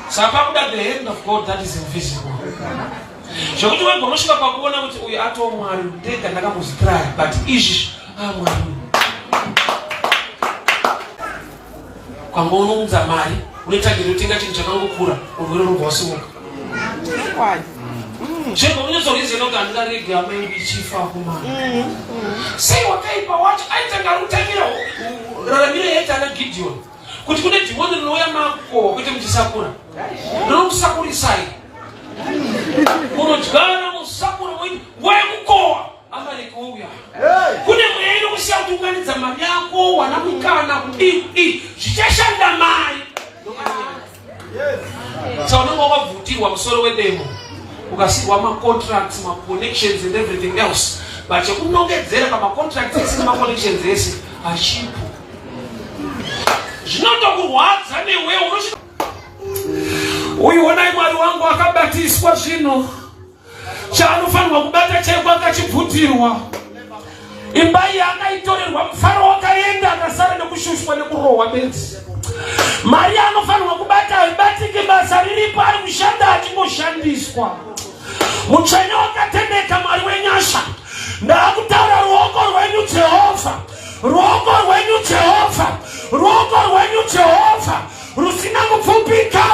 Saka pakuda the hand of God that is invisible. Zvekuti wega unosvika pakuona kuti uyu atoo Mwari ndega ndakambozvitraya but izvi ah Mwari. Kwanga unounza mari une target yokutenga chinhu chakangokura urwere unobva wasimuka. Zvega unonyatsorizena kuti handingaregi hama yangu ichifa akomana. Sei wakaipa wacho aitanga ari kutangira raramiro yaita ana Gideon. kuti kune dhimoni rinouya makukohwa kwete muchisakura rinokusakurisai munodyara musakura moiti nguva yekukohwa amareki ouya kune mweya inokusiya kuti unganidza mari yako wana mukana kudii kudii zvichashanda mari saka unenge wakabvutirwa musoro wedemo. Ukasirwa macontracts, maconnections and everything else, but chekunongedzera pamacontracts ese nemaconnections ese hachipo. Zvinotokurwadza newe unochi uyu. Onai, Mwari wangu akabatiswa zvinhu chaanofanirwa kubata chaiko, akachibvutirwa imba iyi, akaitorerwa mufaro, wakaenda, akasara nekushushwa nekurohwa bedzi. Mari anofanirwa kubata haibatiki, basa riripo, ari kushanda achingoshandiswa. Mutsvene wakatendeka, Mwari wenyasha, ndaakutaura ruoko rwenyu Jehovha, ruoko rwenyu Jehovha, ruoko rwenyu Jehovha rusina kupfupika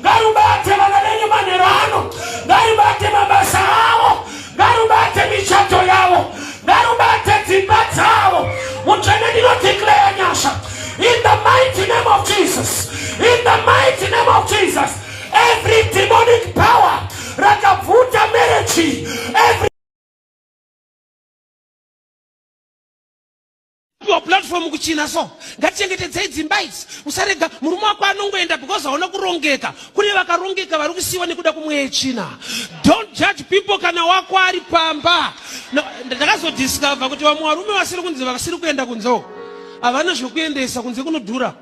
ngarubate vana venyu manheru ano, ngarubate mabasa avo, ngarubate michato yavo, ngarubate dzimba dzavo. Mutsvene, ndinodeclare nyasha in the mighty name of Jesus, in the mighty name of Jesus. Every demonic power rakabvuta marriage, every Piwa platform kuchina, so ngatichengetedzei dzimba idzi. Usarega murume wako anongoenda because hauna kurongeka. Kune vakarongeka vari kusiyiwa nekuda kumweya tsvina. Don't judge people kana wako ari pamba. No, ndakazodiscover kuti vamwe varume vasiri kunze, vasiri kuenda kunze uko, havana zvekuendesa kunze, kunodhura.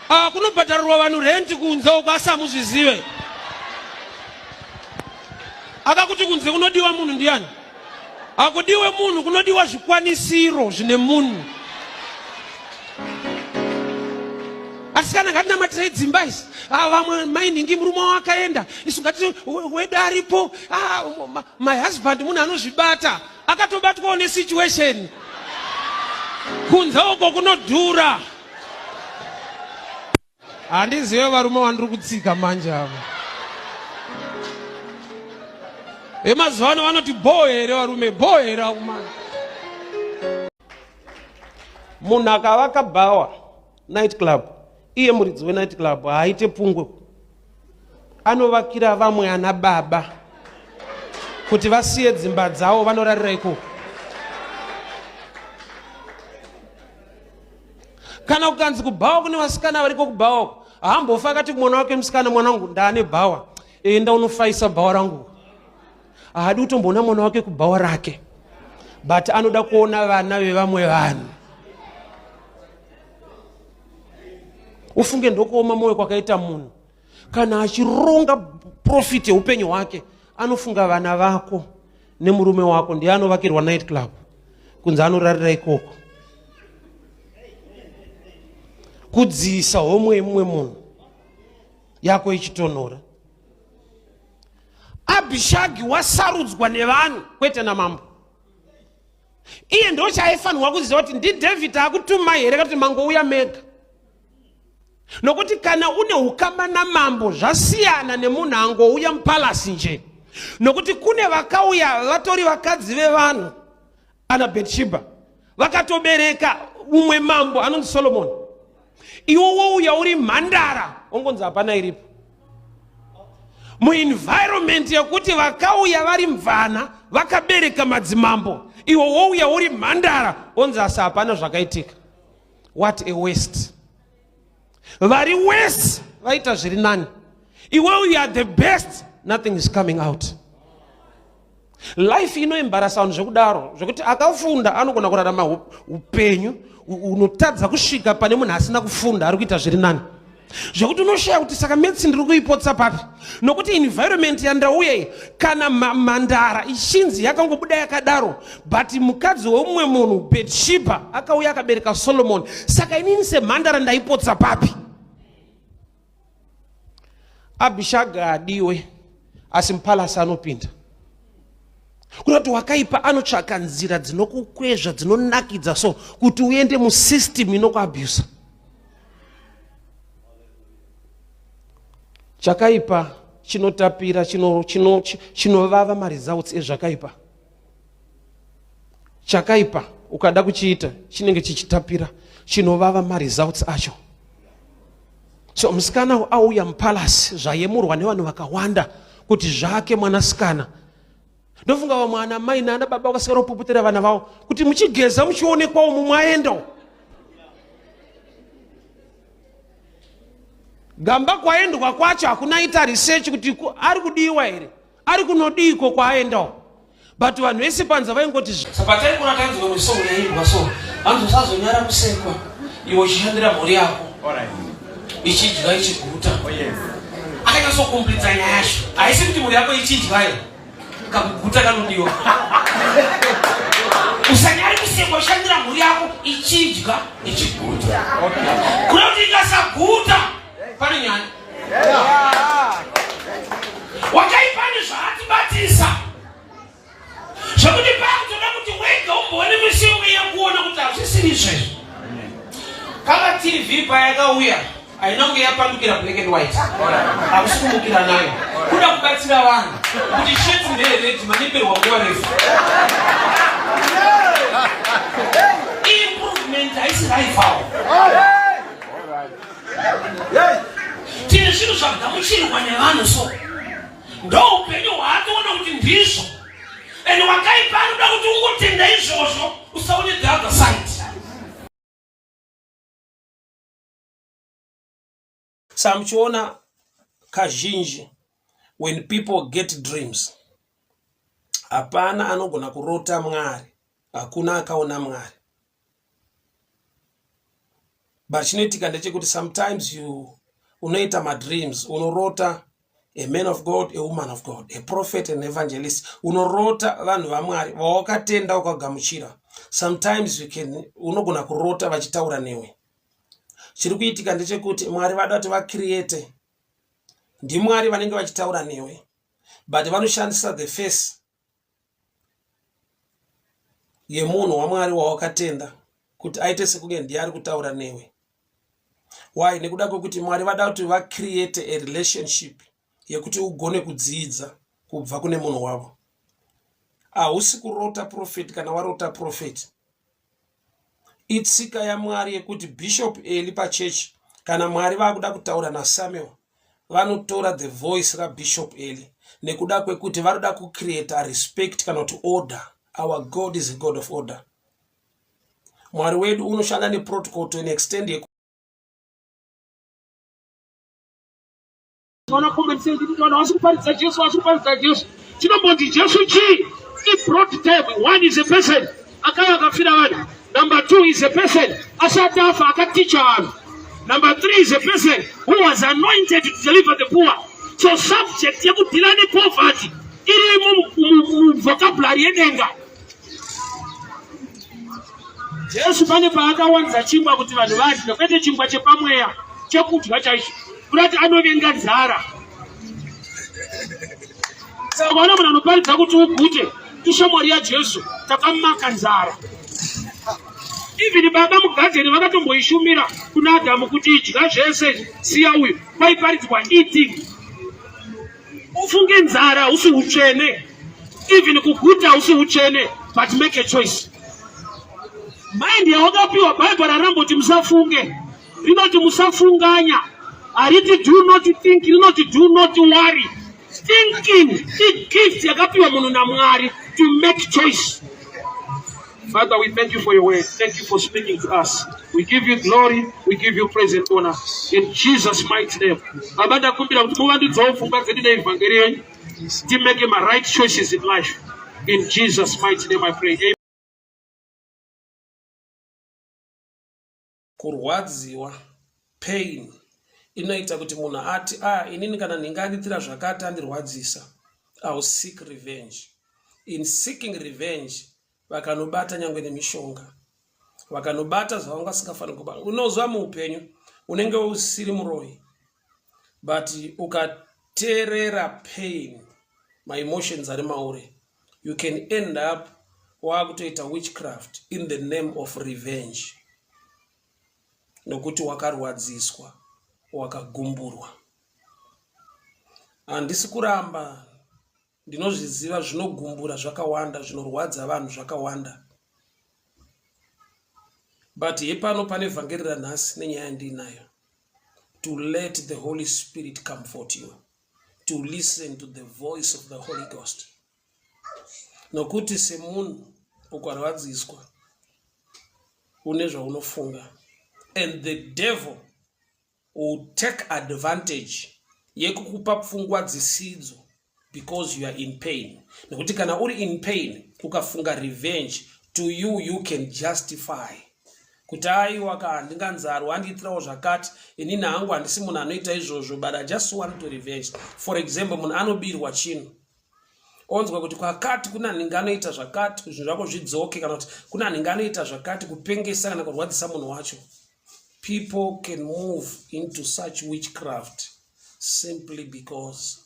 Ah, kunobhadharirwa vanhu renti kunze uko, asi hamuzvizive. Akakuti kunze kunodiwa munhu ndiani? Hakudiwe munhu, kunodiwa zvikwanisiro zvine munhu. Asi kana ngatinamatirei dzimba izi. Ah, vamwe mainhingi murume wakaenda, isu ngati wedu aripo. Ah, my husband munhu anozvibata, akatobatwawo nesituation. Kunze uko kunodhura. Handizive varume vandiri kutsika manje ava vemazuva ano vanoti bho here, varume bho here akumana. Munhu akavaka bhawa, night club, iye muridzi wenight club haaite pungwe, anovakira vamwe ana baba kuti vasiye dzimba dzavo vanorarira ikoko. Kana kukanzi kubhawa kune vasikana variko kubhawa uko, haambofa akati kumwana wake musikana, "Mwana wangu, ndaane bhawa, enda unofaisa bhawa rangu." Haadi kutomboona mwana wake kubhawa rake, but anoda kuona vana vevamwe vanhu. Ufunge, ndokuoma mwoyo kwakaita munhu. Kana achironga profit yeupenyu hwake, anofunga vana vako nemurume wako. Ndiye anovakirwa night club kunzi anorarira ikoko, kudzisa homwe yemumwe munhu, yako ichitonhora. Abhishagi wasarudzwa nevanhu, kwete namambo. Iye ndo chaaifanirwa kuziva kuti ndiDhavhidhi akutumai here kuti mangouya mega, nokuti kana une ukama namambo zvasiyana nemunhu angouya mupalasi nje, nokuti kune vakauya vatori vakadzi vevanhu, ana Bethsheba, vakatobereka umwe mambo anonzi Solomoni. Iwo wouya uri mhandara, ongonzi hapana iripo muenvironment yekuti vakauya vari mvana vakabereka madzimambo. Iwo wouya uri mhandara, onzi asi hapana zvakaitika. What a waste! Vari worse vaita zviri nani. Iwe, you are the best, nothing is coming out. Life inoembarasa vanhu zvekudaro, zvekuti akafunda anogona kurarama upenyu unotadza kusvika pane munhu asina kufunda ari kuita zviri nani, zvekuti unoshaya kuti saka medicine ndiri kuipotsa papi, nokuti environment yandauya iyi, kana mhandara ichinzi yakangobuda yakadaro, but mukadzi wemumwe munhu Bethsheba akauya akabereka Solomon, saka inini semhandara ndaipotsa papi? Abhishaga adiwe, asi mupalasi anopinda. Kuna kuti wakaipa anotsvaka nzira dzinokukwezva, dzinonakidza, so kuti uende musystem inokuabusa. Chakaipa chinotapira, chinovava chino, chino maresults ezvakaipa. Chakaipa ukada kuchiita chinenge chichitapira, chinovava maresults acho. So musikana auya mupalasi, zvayemurwa nevanhu vakawanda kuti zvake mwanasikana. Ndofunga vamwe ana mai naana baba vakaswera kupuputira vana vavo kuti muchigeza muchionekwawo, mumwe aendawo. Gamba kwaendwa kwacho hakuna ita research kuti ari kudiwa here, ari kunodiiko kwaaendawo. But vanhu vese panza vaingoti pataikura tainzwa imwe song yaimbwa so hanzi usazonyara kusekwa iwe uchishandira mhuri yako ichidya ichiguta. Oh, Akanyatsokumblitsa nyaya yacho, haisi kuti mhuri yako ichidya here kakuguta kanodiwa. Usanyari kusekwa ushandira mhuri yako ichidya ichiguta. Kuda kuti ikasaguta pane nyaya. Wakaipa nezvaatibatisa zvekuti pakutoda kuti wega umboone misi yekuona kuti hazvisiri izvezvi. Kama TV payakauya haina kunge yapandukira black and white, hakusi kumukira nayo, kuda kubatsira vanhu kuti sheti ndeyeredi manyeperwa nguva refu. Improvement haisi rival. Tine zvinhu zvagamuchirwa nevanhu so ndo upenyu hwaatoona kuti ndizvo and wakaipa anoda kuti ungotenda izvozvo usaone the other side. Sa muchiona kazhinji when people get dreams hapana anogona kurota Mwari, hakuna akaona Mwari. But chinoitika ndechekuti sometimes you unoita madreams, unorota a man of God, a woman of God, a prophet an evangelist, unorota vanhu vaMwari vawakatenda ukagamuchira. Sometimes you can unogona kurota vachitaura newe. Chiri kuitika ndechekuti Mwari vada kuti vacreate, ndiMwari vanenge vachitaura newe, but vanoshandisa the face yemunhu waMwari wawakatenda kuti aite sekunge ndiye ari kutaura newe. Why? Nekuda kwekuti Mwari vada kuti vacreate a relationship yekuti ugone kudzidza kubva kune munhu wavo. Hausi kurota prophet kana warota prophet. Itsika yaMwari yekuti Bishop Eli pachechi kana Mwari vakuda kutaura naSamuel vanotora the voice raBishop Eli nekuda kwekuti vanoda kucreata respect kana kuti order. Our God is a God of order. Mwari wedu unoshanda neprotocol to an extent yeku Ona comment section kuti vanhu havasi kuparidza Jesu, havasi kuparidza Jesu. Chinombonzi Jesu chii? I broad term. One is a person akauya akafira vanhu. Number two is a person asati afa akaticha vanhu. Number three is a person who was anointed to deliver the poor. So subject yekudhila nepoverty irimo muvocabulary yedenga. Jesu pane paakawanza chingwa kuti vanhu vadye, kwete chingwa chepamweya, chekudya chaicho. Kurati anovenga nzara. Saka ukaona munhu anoparidza kuti ugute, ishamwari yaJesu, takamaka nzara. Even baba mugadheni vakatomboishumira kuna Adhamu kuti idya zvese, siya uyu. Kwaiparidzwa eating. Ufunge nzara hausi hutsvene, even kuguta hausi hutsvene, but make a choice. Mind yawakapiwa Bible raramboti musafunge, rinoti musafunganya, hariti do not think, rinoti do not worry. Thinking igift yakapiwa munhu naMwari to make choice. Father, we thank you for your word. Thank you for speaking to us. We give you glory, we give you praise and honor. In Jesus' mighty name. Baba ndakumbira kuti muvandudzawo pfungwa dzedu neevhangeri yenyu. Timeke ma right choices in life. In Jesus' mighty name I pray. Amen. Kurwadziwa, pain, inoita kuti munhu ati ah inini kana nhingi andiitira zvakati andirwadzisa, I will seek revenge. In seeking revenge vakanobata nyangwe nemishonga, vakanobata zvavanga vasingafaniri kubata. Unozwa muupenyu unenge usiri muroyi but ukateerera pain, maemotions ari mauri, you can end up wakutoita witchcraft in the name of revenge nokuti wakarwadziswa wakagumburwa. Handisi kuramba, ndinozviziva zvinogumbura zvakawanda, zvinorwadza vanhu zvakawanda, but hepano pane vhangeri ranhasi nenyaya yandiinayo, to let the Holy Spirit comfort you, to listen to the voice of the Holy Ghost. Nokuti semunhu ukarwadziswa une zvaunofunga, and the devil will take advantage yekukupa pfungwa dzisidzo because you are in pain nekuti kana uri in pain ukafunga revenge to you you can justify kuti aiwa ka handinganzarwa andiitirawo zvakati inini hangu handisi munhu anoita izvozvo but I just want to revenge. For example, munhu anobirwa chinhu onzwa kuti kwakati kuna nhingi anoita zvakati zvinhu zvako zvidzoke kana kuti kuna nhingi anoita zvakati kupengesa kana kurwadzisa munhu wacho. People can move into such witchcraft simply because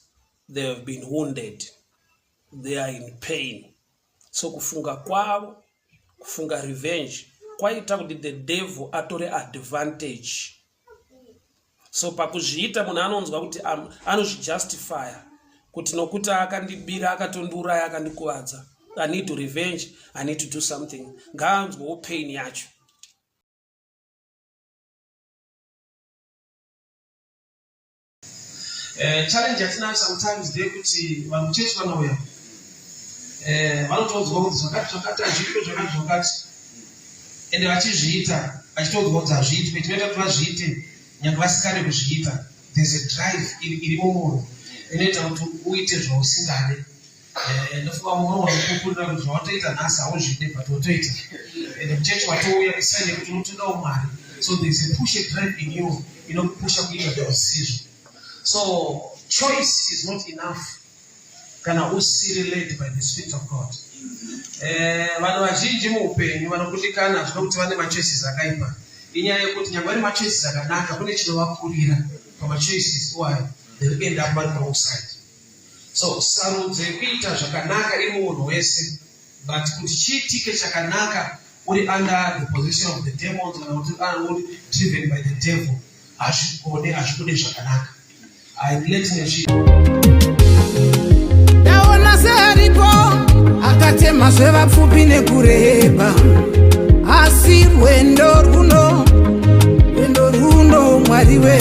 they have been wounded, they are in pain. So kufunga kwavo, kufunga revenge kwaita kuti the devil atore advantage. So pakuzviita munhu anonzwa kuti anozvijustifya kuti nokuti akandibira, akatondiuraya, akandikuvadza, I need to revenge, I need to do something. Ngaanzwewo pain yacho. Challenge yatinayo sometimes ndeyekuti vanhu muchechi vanouya, vanotoudzwa kuti zvakati zvakati hazviitwe, zvakati zvakati, ende vachizviita vachitoudzwa kuti hazviitwe. Tinoita kuti vazviite nyange vasingade kuzviita. There's a drive iri mumunhu inoita kuti uite zvausingade. Ndofunga mumwe unogona kuti zvawatoita nhasi hauzvide, but wotoita, ende muchechi watouya isign yekuti unotodawo Mwari. So there's a push, a drive in you inokupusha kuita zvausizvo. So choice is not enough kana usiri led by the Spirit of God. Vanhu vazhinji muupenyu vanokundikana zvino kuti vane machoices akaipa. Inyaya yekuti nyange vane machoices akanaka, kune chinovakurira pamachoices iwayo, they will end up vari wrong side. So sarudzo yekuita zvakanaka iri mumunhu wese, but kuti chiitike chakanaka uri under the position of the demons kana kuti uri driven by the devil, hazvigone, hazvibude zvakanaka. I'm letting a Ndaona searipo akatema zvevapfupi nekureba, asi rwendo runo, rwendo runo, Mwari we,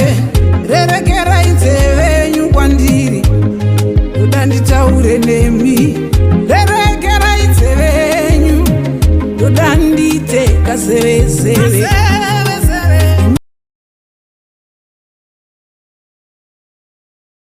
rerekerai nzeve yenyu kwandiri, ndoda nditaure nemi. Rerekerai nzeve yenyu, ndoda ndiite kazevezeve.